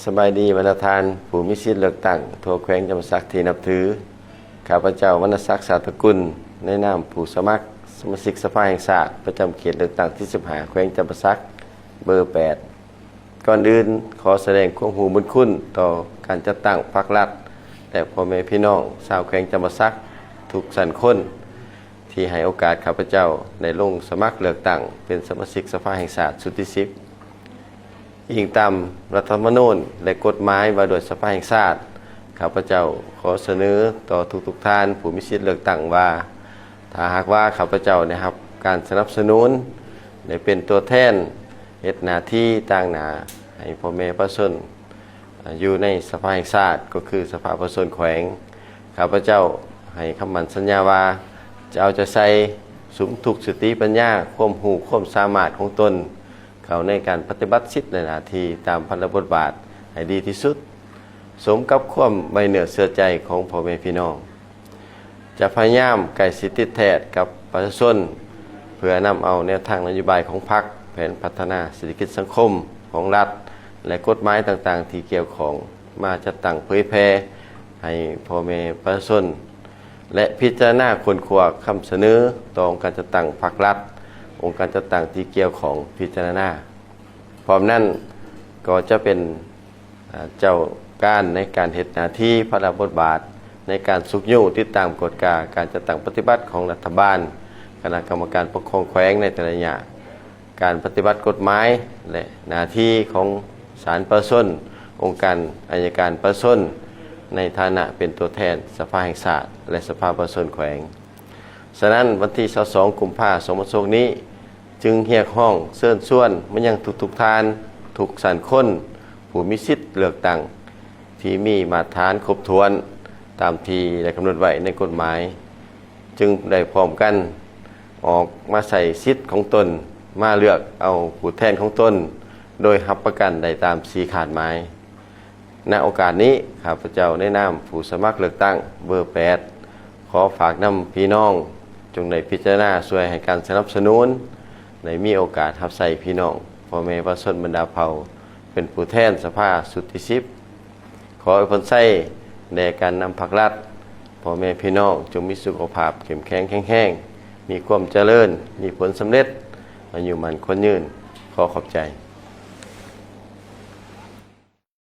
ສະບາຍດີບັນດາທ່ານຜູ້ມີສິດເລືອກຕັ້ງທົ່ວແຂວງຈຳປາສັກທີ່ນັບຖື. ຂ້າພະເຈົ້າ ວັນນະສັກ ສາດຕະກຸນ ໃນນາມຜູ້ສະໝັກສະມາຊິກສະພາແຫ່ງຊາດ ປະຈຳເຂດເລືອກຕັ້ງທີສິບຫ້າ ແຂວງຈຳປາສັກ ເບີແປດ. ກ່ອນອື່ນ ຂໍສະແດງຄວາມຮູ້ບຸນຄຸນຕໍ່ການຈັດຕັ້ງພັກລັດ ແລະ ພໍ່ແມ່ພີ່ນ້ອງຊາວແຂວງຈຳປາສັກທຸກຊັ້ນຄົນ ທີ່ໃຫ້ໂອກາດຂ້າພະເຈົ້າໄດ້ລົງສະໝັກເລືອກຕັ້ງເປັນສະມາຊິກສະພາແຫ່ງຊາດຊຸດທີສິບ. ອີງຕາມລັດຖະທຳມະນູນ ແລະ ກົດໝາຍວ່າດ້ວຍສະພາແຫ່ງຊາດ, ຂ້າພະເຈົ້າຂໍສະເໜີຕໍ່ທຸກໆທ່ານຜູ້ມີສິດເລືອກຕັ້ງວ່າ ຖ້າຫາກວ່າຂ້າພະເຈົ້າໄດ້ຮັບການສະໜັບສະໜູນ ໄດ້ເປັນຕົວແທນເຮັດໜ້າທີ່ຕາງໜ້າໃຫ້ພໍ່ແມ່ປະຊາຊົນ ຢູ່ໃນສະພາແຫ່ງຊາດ ກໍຄືສະພາປະຊາຊົນແຂວງ, ຂ້າພະເຈົ້າໃຫ້ຄຳໝັ້ນສັນຍາວ່າ ຈະເອົາໃຈໃສ່ສຸມທຸກສະຕິປັນຍາ, ຄວາມຮູ້ຄວາມສາມາດຂອງຕົນ ເຂົ້າໃນການປະຕິບັດສິດ ແລະ ໜ້າທີ່ຕາມພັນລະບົດບາດໃຫ້ດີທີ່ສຸດ ສົມກັບຄວາມໄວ້ເນື້ອເຊື່ອໃຈຂອງພໍ່ແມ່ພີ່ນ້ອງ. ຈະພະຍາຍາມໃກ້ຊິດຕິດແທດກັບປະຊາຊົນ ເພື່ອນຳເອົາແນວທາງນະໂຍບາຍຂອງພັກ, ແຜນພັດທະນາເສດຖະກິດສັງຄົມຂອງລັດ ແລະ ກົດໝາຍຕ່າງໆທີ່ກ່ຽວຂ້ອງ ມາຈັດຕັ້ງເຜີຍແຜ່ໃຫ້ພໍ່ແມ່ປະຊາຊົນ ແລະ ພິຈາລະນາຄົ້ນຄວ້າຄຳສະເໜີຕໍ່ອົງການຈັດຕັ້ງພັກລັດ, ອົງການຈັດຕັ້ງທີ່ກ່ຽວຂ້ອງພິຈາລະນາ. ພ້ອມນັ້ນກໍຈະເປັນ ເຈົ້າການໃນການເຮັດໜ້າທີ່ພາລະບົດບາດ ໃນການຊຸກຍູ້ຕິດຕາມກວດກາການຈັດຕັ້ງປະຕິບັດຂອງລັດຖະບານ, ຄະນະກຳມະການປົກຄອງແຂວງໃນແຕ່ລະໄລຍະ, ການປະຕິບັດກົດໝາຍ ແລະ ໜ້າທີ່ຂອງສານປະຊາຊົນ, ອົງການໄອຍະການປະຊາຊົນ ໃນຖານະເປັນຕົວແທນສະພາແຫ່ງຊາດ ແລະ ສະພາປະຊາຊົນແຂວງ. ສະນັ້ນ ວັນທີຊາວສອງ ກຸມພາ ສອງພັນຊາວຫົກນີ້ ຈຶ່ງຮຽກຮ້ອງເຊີນຊວນມາຍັງທຸກໆທ່ານ, ທຸກຊັ້ນຄົນ ຜູ້ມີສິດເລືອກຕັ້ງ ທີ່ມີມາດຕະຖານຄົບຖ້ວນຕາມທີ່ໄດ້ກຳນົດໄວ້ໃນກົດໝາຍ ຈຶ່ງໄດ້ພ້ອມກັນອອກມາໃຊ້ສິດຂອງຕົນ, ມາເລືອກເອົາຜູ້ແທນຂອງຕົນ ໂດຍຮັບປະກັນໄດ້ຕາມສີ່ຄາດໝາຍ. ນະໂອກາດນີ້ ຂ້າພະເຈົ້າໃນນາມຜູ້ສະໝັກເລືອກຕັ້ງເບີແປດ ຂໍຝາກນຳພີ່ນ້ອງ ຈົ່ງໄດ້ພິຈາລະນາຊ່ວຍໃຫ້ການສະໜັບສະໜູນ, ໄດ້ມີໂອກາດຮັບໃຊ້ພີ່ນ້ອງພໍ່ແມ່ປະຊາຊົນບັນດາເຜົ່າ ເປັນຜູ້ແທນສະພາຊຸດທີສິບ. ຂໍອວຍພອນໄຊແດ່ການນຳພັກລັດ, ພໍ່ແມ່ພີ່ນ້ອງຈົ່ງມີສຸຂະພາບເຂັ້ມແຂງແຂງແຮງ, ມີຄວາມຈະເລີນ, ມີຜົນສຳເລັດ, ອາຍຸໝັ້ນຂວັນຍືນ. ຂໍຂອບໃຈ.